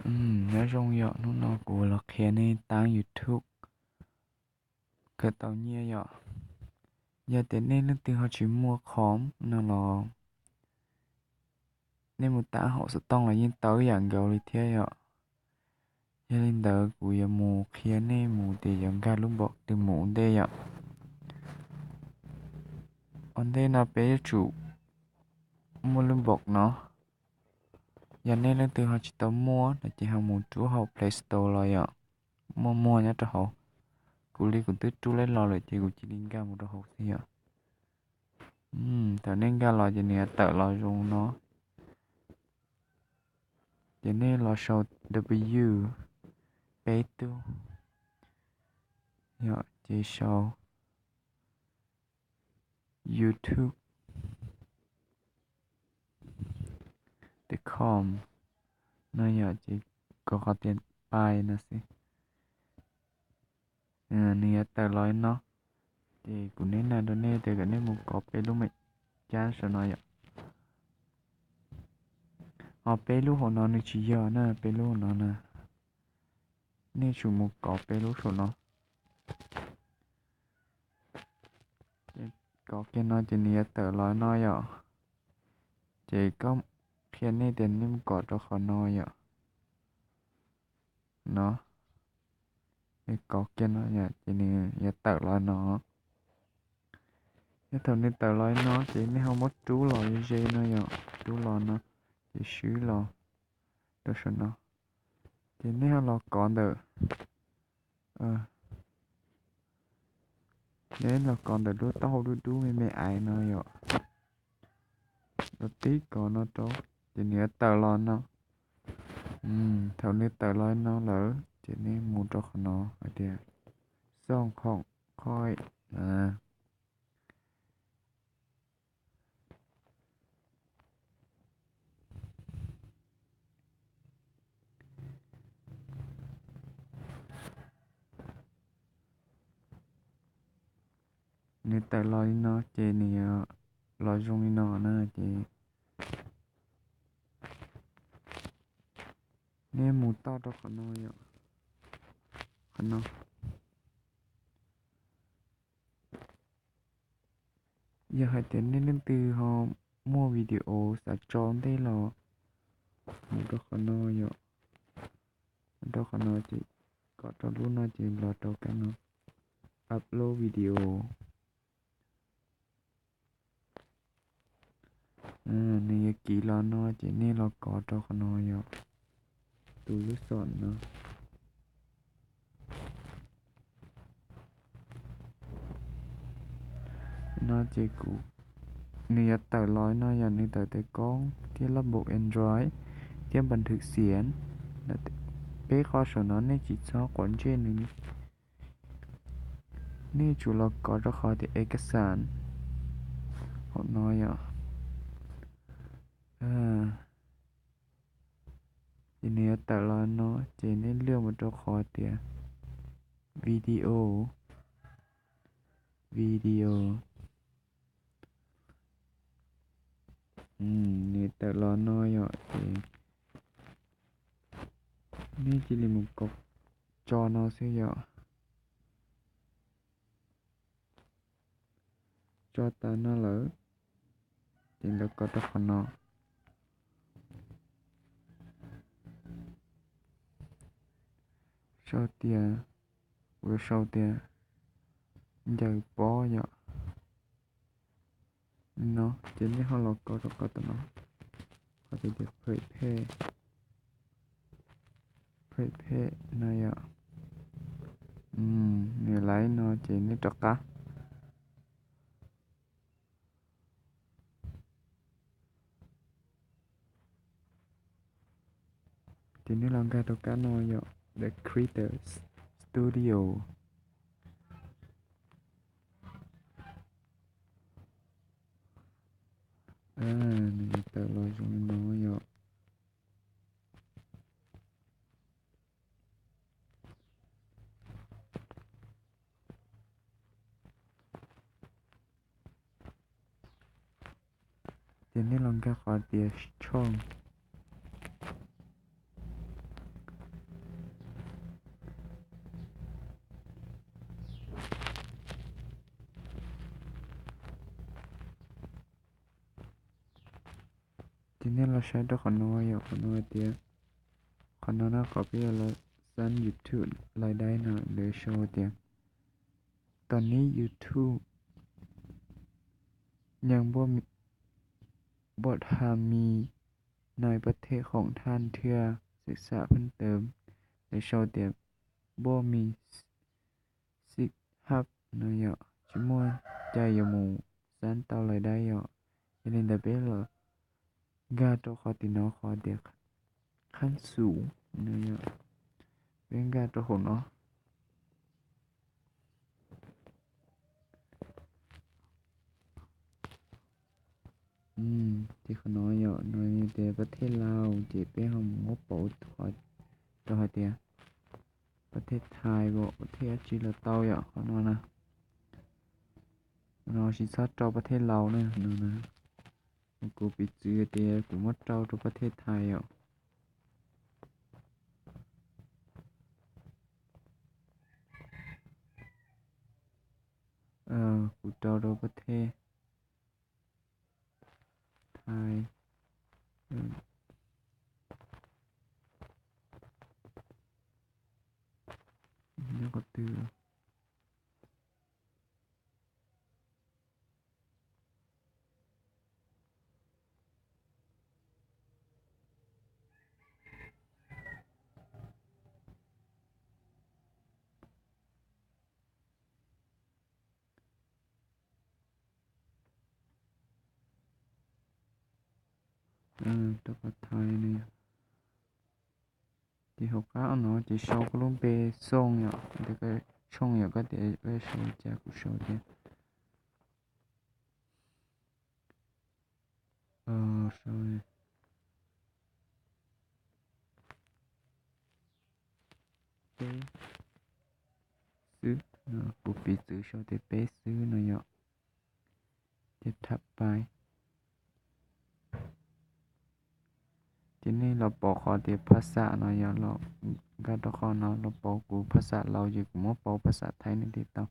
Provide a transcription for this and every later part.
Nyob zoo yom, hnub no kuv los qhia nej tab YouTube kawm tau nyiaj yom. Yog tias nej leej twg ho tsis muaj qhov no los nej mus tab hauv xov tooj los yeej tau ib yam nkaus li thiab yom. Yog li ntawd kuv yuav mus qhia nej mus tias yuav nkag lub npaum twg mus ua ntej yom. Ua ntej no peb yuav tsum muaj lub npaum no. Yog nej leej twg ho tsis tau muaj no ces ho mus rub hauv Play Store los yom. Muaj muag nyob rau hauv. Kuv li kuv twb rub lawm los lawm ces kuv cia li nkag mus rau hauv xwb yom. Thaum nej nkag los ces nws yuav tawm los zoo no. Ces nej los sau W peb tug yom, ces sau YouTube com no yom, ces kov qhov tias Pi no xwb. Nws yuav tawm los li no, ces kuv neb na rau nej tias kom nej mus kov peb lub me cab saum no yom. Ho peb lub hauv no nws tsis yog na, peb lub hauv no na, nej tsum mus kov peb lub saum no. Kov kiag no ces nws yuav tawm los no yom. Ces koj qhia nej tias nej mus kov rau qhov no yom. No, kov kiag no yom, ces nws yuav tawm los no. Yog thaum nws tawm los no ces nej ho muab rub los ze ze no yom, rub los no, ces swb los rau saum no. Ces nej ho los kov ntawm, nej los kov ntawm lub taub hau dub dub me me aiv no yom. Los tib kov no rau, ces nws yuav tawm los no. Thaum nws tawm los no lawm ces nej mus rau qhov no hais tias xoj khoom qhoi. Nws tawm los li no ces nws yuav los zoo li no na ces nej mus toj rau qhov no yom. Qhov no. Yog hais tias nej leej twg ho muaj video xav tso ntej los mus rau qhov no yom. Mus rau qhov no ces kom rau lub no ces los rau kab no upload video. Nws yuav kiv los no ces nej los kov rau qhov no yom, tus lub xom no. No ces kuv, nws yuav tawm los no yog nws tawm tes koob thiab lab npaum Android thiab npas nthwm xiav. Peb qhov saum no nej tsis txhob quav ntsej nws. Nej tsum los kov rau qhov tias ê kas xas hauv no yom. Ces nws yuav tawm los no ces nej lwaj mus rau qhov tias video, video. Nws tawm los no yom ces nej cia li mus kov tso no xwb yom. Tso tas no lawm ces lawv kov rau qhov no. Sau tias, ua sau tias ncaws pob yom. No ces nej ho los kov rau qhov tom no, qhov tias tias prepare, prepare no yom. Nws laiv no ces nej rov qab. Ces nej los nkag rau kab no yom, The Creator Studio. Nws yuav tawm los zoo li no yom. Ces nej los nkag qhov tias tshooj. Ces nej los saib rau qhov no yom, qhov no hais tias, qhov no na, qhov peb yuav los xab YouTube lais daib no lawv sau tias ตอนนี้ YouTube ยังบ่มี บ่ทันมีในประเทศของท่านเทื่อ ศึกษาเพิ่มเติม lawv sau tias บ่มีสิทธิ์ฮับ no yom, tsis muaj cai yuav mus xab tau lais daib yom. Yog li ntawd peb los nkag rau qhov tim no qhov tias ขั้นสูง no yom, peb nkag rau hauv no. Ces qhov no yom, no tias ประเทศลาว ces peb ho mus muab pauv rau hais tias ประเทศไทย as ประเทศ dab tsi los tau yom, qhov no na. No tsis txhob rau ประเทศลาว na, no na. Kuv piv txwv tias kuv muab rau rau ประเทศไทย yom. Kuv rau rau ประเทศไทย nyob qhov twg? Rau qhov Thaib no. Ces hauv qab no ces sau koj lub npe xoo yom, tias koj tshooj yom, koj tias koj sau li cas kuv sau tias peb xwb, kuv piv txwv sau tias peb xwb no yom. Ces tham pais. Ces nej los pauv qhov tias phas xam no yom, los nkag rau qhov no los pauv kuv phas xam Laus ces kuv muab pauv phas xam Thaib nej thiaj tau.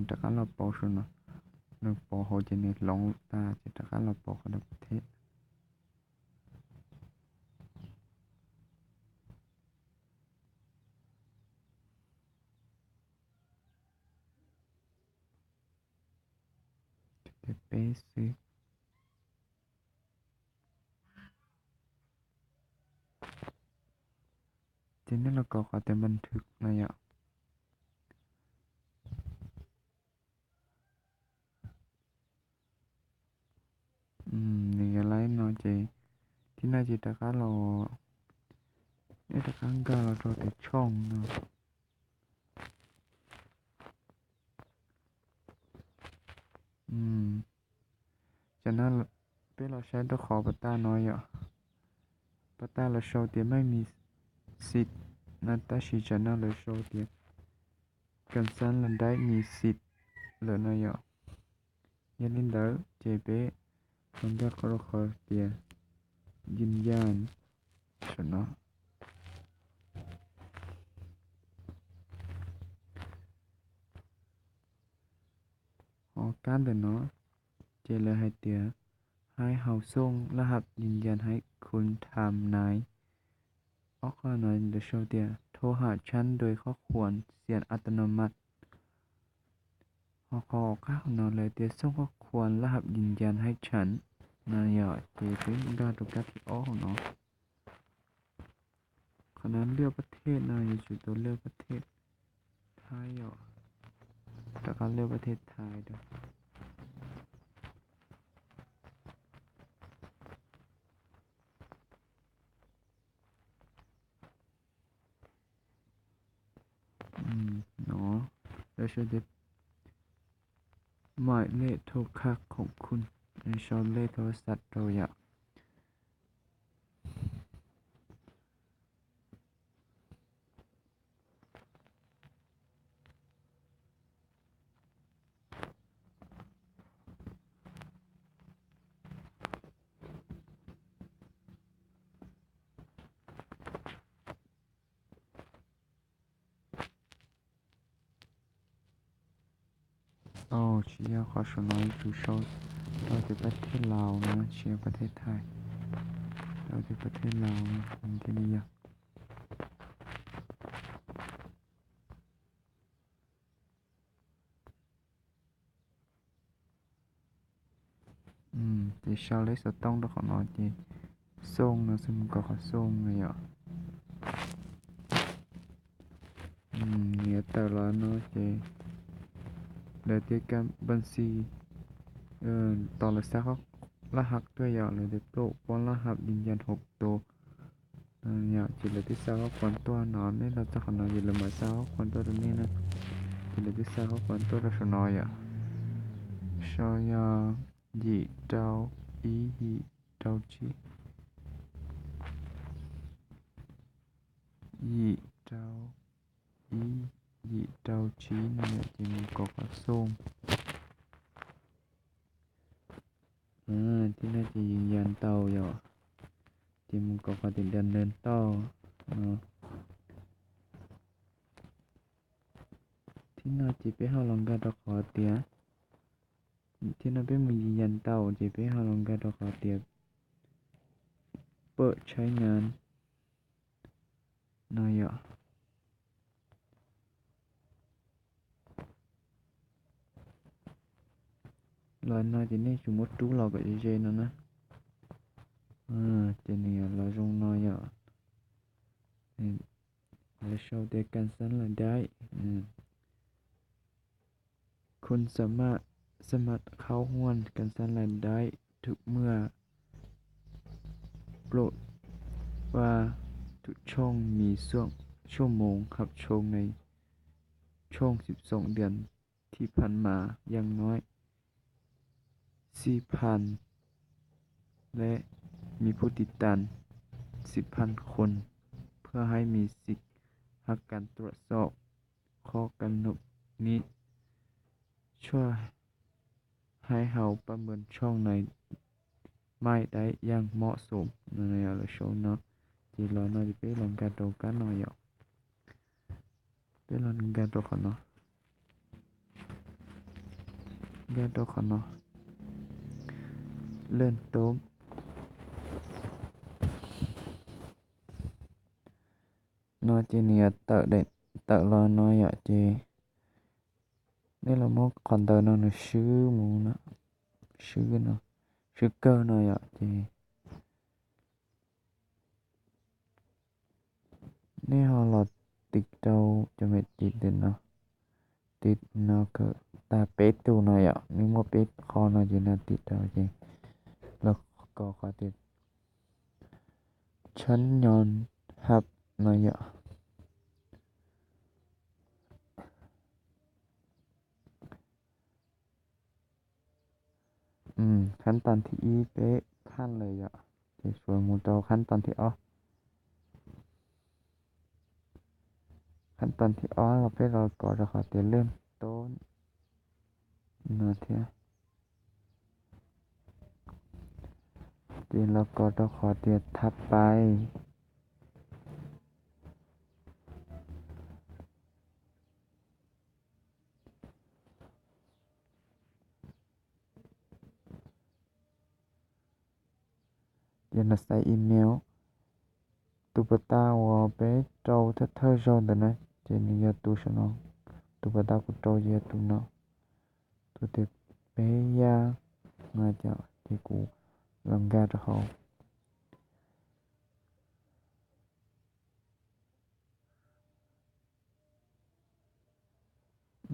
Rov qab los pauv saum no, nws pauv hauv ces nws hloov tag ces rov qab los pauv qhov no thiab. Tias peb xwb. Ces nej los kov qhov tias บันทึก no yom. Nws yuav laib no ces, thib no ces rov qab los, nej rov qab nkag los rau tias tshooj no. Tam no peb los saib rau qhov pas tas no yom. Pas tas lawv sau tias ไม่มีสิทธิ์ no, tab sis tam no lawv sau tias การสร้างรายได้มีสิทธิ์ lawm no yom. Yog li ntawd ces peb los nkag rau qhov tias ยืนยัน saum no. Hauv kab ntawm no ces lawv hais tias ให้เข้าส่งรหัสยืนยันให้คุณทางไลน์ Ob qho no lawv sau tias โทรหาฉันด้วยข้อความเสียงอัตโนมัติ. Ho qhov qab no lawv tias ส่งข้อความรหัสยืนยันให้ฉัน no yom, ces peb nkag rau kab thib ob hauv no. Qhov no เลือกประเทศ no yuav tsum tau เลือกประเทศไทย yom. Rov qab เลือกประเทศไทย rau. No lawv sau tias หมายเลขโทรศัพท์ของคุณ sau lej thov xav rau yom. Tsis yog, qhov saum no yuav tsum sau rau tias ประเทศลาว na, tsis yog ประเทศไทย, rau tias ประเทศลาว no thiaj li yog. Ces sau leb xov tooj rau qhov no ces xoo no xwb, mus kom qhov xoo no yom. Nws yuav tawm los no ces lawv tias การบัญชี, tos lawv xa qhov รหัส tuaj yom, lawv tias โปรดป้อนรหัสยืนยันหกตัว yom. Ces lawv twb xa qhov khuam tuaj no, nej los txog qhov no ces lawv mam xa qhov khuam tuaj rau nej na. Ces lawv twb xa qhov khuam tuaj rau saum no yom. Sau yog yim rau ib, yim rau tsib, yim rau ib, yim rau tsib no yom, ces mus kom qhov xoo. Thib no ces ยืนยัน tau yom, ces mus kom qhov tias ดำเนินต่อ no. Thib no ces peb ho los nkag rau qhov tias, thib no peb mus ยืนยัน tau ces peb ho los nkag rau qhov tias เปิดใช้งาน no yom. Los no ces nej tsum muab rub los kom ze ze no na. Ces nws los zoo no yom. Lawv sau tias การสร้างรายได้ คุณสามารถสมัครเข้าร่วมการสร้างรายได้ทุกเมื่อ โปรดว่าทุกช่องมีช่วงชั่วโมงรับชมในช่วงสิบสองเดือนที่ผ่านมาอย่างน้อยสี่พัน และมีผู้ติดตามสิบพันคน เพื่อให้มีสิทธิ์รับการตรวจสอบ ข้อกำหนดนี้ช่วยให้เราประเมินช่องในไม่ได้อย่างเหมาะสม no. Lawv sau no, ces los no ces peb los nkag rau kab no yom. Peb los nkag rau qhov no, nkag rau qhov no, เริ่มต้น no ces nws yuav tawm los no yom. Ces nej los muab qhov ntawd no nws swb mus, swb no, swb kawg no yom. Ces nej ho los tiv rau cov me tiv ntawm no, tiv no kawg tag peb tug no yom. Nws muaj peb qho no ces no tiv rau ces los kov qhov tias ฉันยอมรับ no yom. Khab toj thib ib peb phaj lawm yom, ces suav mus rau khab toj thib ob. Khab toj thib ob los peb los kov rau qhov tias เริ่มต้น no thiab. Ces los kov rau qhov tias ถัดไป Ces los xaiv email, tus pas tas uas peb rau thawj thawj zaug ntawm no, ces nws yog tus saum no. Tus pas tas kuv rau ces yog tus no, tus tias peb yaj no, ces kuv los nkag rau hauv.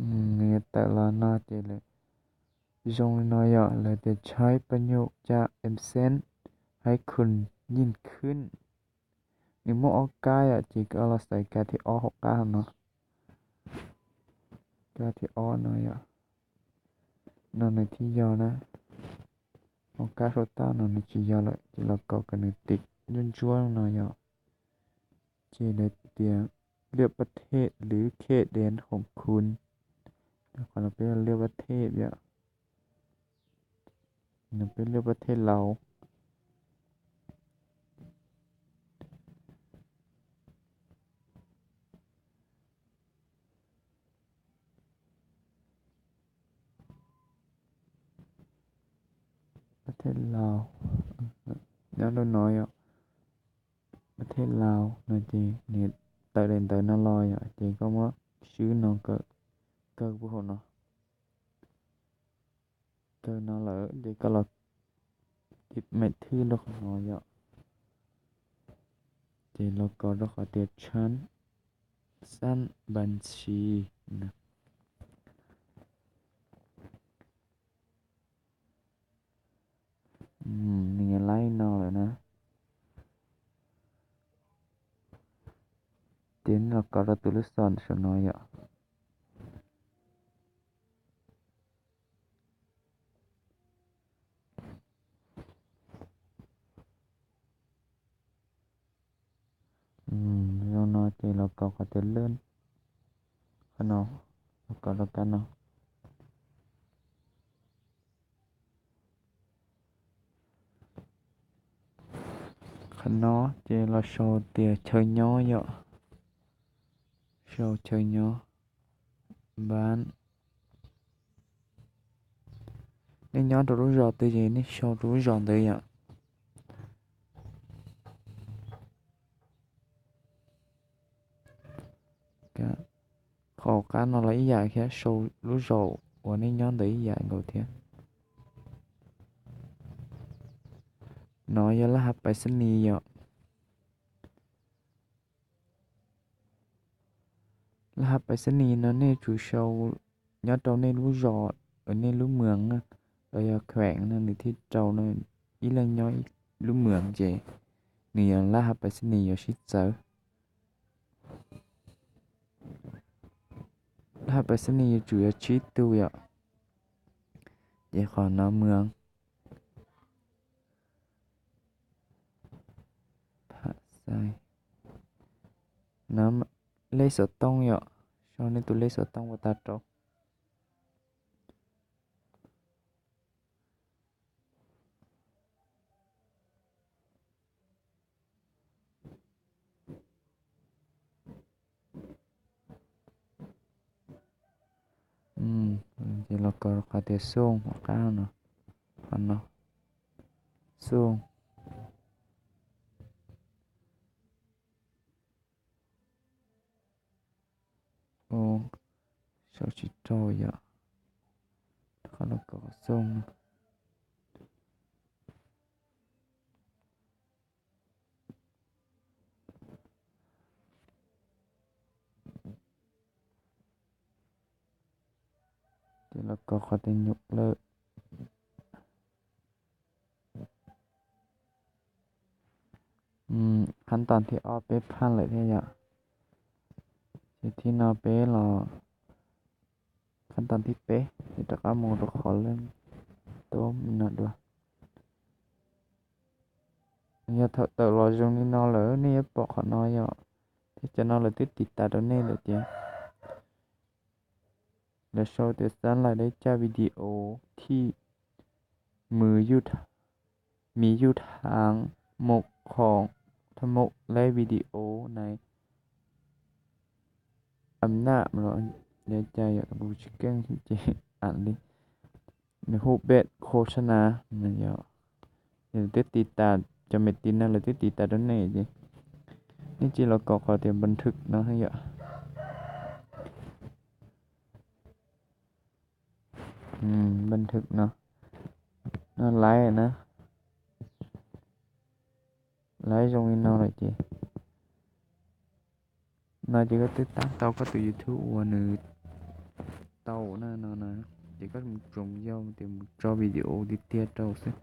Nws yuav tawm los no ces lawv zoo li no yom, lawv tias ใช้ประโยคจาก absent ให้คุณยิ่งขึ้น. Nws muaj ob kab yom, ces koj los xaiv kab thib ob hauv qab no, kab thib ob no yom. No nws thiaj yog na, hauv kab saum toj no nws tsis yog lawm, ces los kom kom nws tim ntsuab ntsuab no yom. Ces lawv tias เลือกประเทศ หรือเขตแดนของคุณ qhov no peb เลือกประเทศ yom, no peb เลือกประเทศลาว. thej Laus, nyob rau no yom, thej Laus no ces nws tawm daim ntawv no los yom, ces koj muab swb no, kaw puag hauv no, kaw no lawm ces koj los tiv mem thwj rau qhov no yom, ces los kov rau qhov tias tshab xab npas ntshis na. Nws laib no lawm na. Ces nej los kov rau tus lub xom saum no yom. Zoo no ces los kov qhov tias lej, qhov no, los kov rau kab no. Qhov no ces los sau tias chaw nyob yom, sau chaw nyob, npab. Nej nyob rau lub zos twg ces nej sau rau lub zos ntawd yom. Qhov qab no los ib yam thiab, sau lub zos uas nej nyob ntawd ib yam nkaus thiab. No yog laj hab pais xab nis yom. Laj hab pais xab nis no nej tsum sau nyob rau nej lub zos, nej lub mwam los yog kheem no nws thiaj rau, ib leeg nyob ib lub mwam ces nws yog laj hab pais xab nis yuav sib txawv. Laj hab pais xab nis yuav tsum yog tsib tug yom. Ces qhov no mwam, no lej xov tooj yom, sau nej tus lej xov tooj ua tag rau. Ces los kov qhov tias xooj qab no, qhov no, xooj. Sau tsis raug yom, qhov los kov xooj no. Ces los kov qhov tias nyuj lawm. Qhab toom thib ob peb phaj lawm thiab yom. Ces thib no peb los, qhab toom thib peb ces rov qab mus rau qhov leej tub no dua. Yog thaum tawm los zoo li no lawm nej yuav pom qhov no yom, thiab cov no lawv twb tiv tas rau nej lawm ces lawv sau tias xab lais deb caj video thij mws yuj, mws yuj thaav mus khoom thaj mus leb video nais am nam los cas yom, kuv tsis keej ces am li nws hu pem khos sab na, yog twb tiv tas, cov me tiv no lawv twb tiv tas rau nej ces nej cia los kov qhov tias npa nthwm no yom. Npa nthwm no, no laiv na, laiv zoo li no lawm ces no ces koj twb tab tau koj tus YouTube uas nws tau na no na, ces koj mus tsoom yau tias mus tso video tiag tiag rau xwb.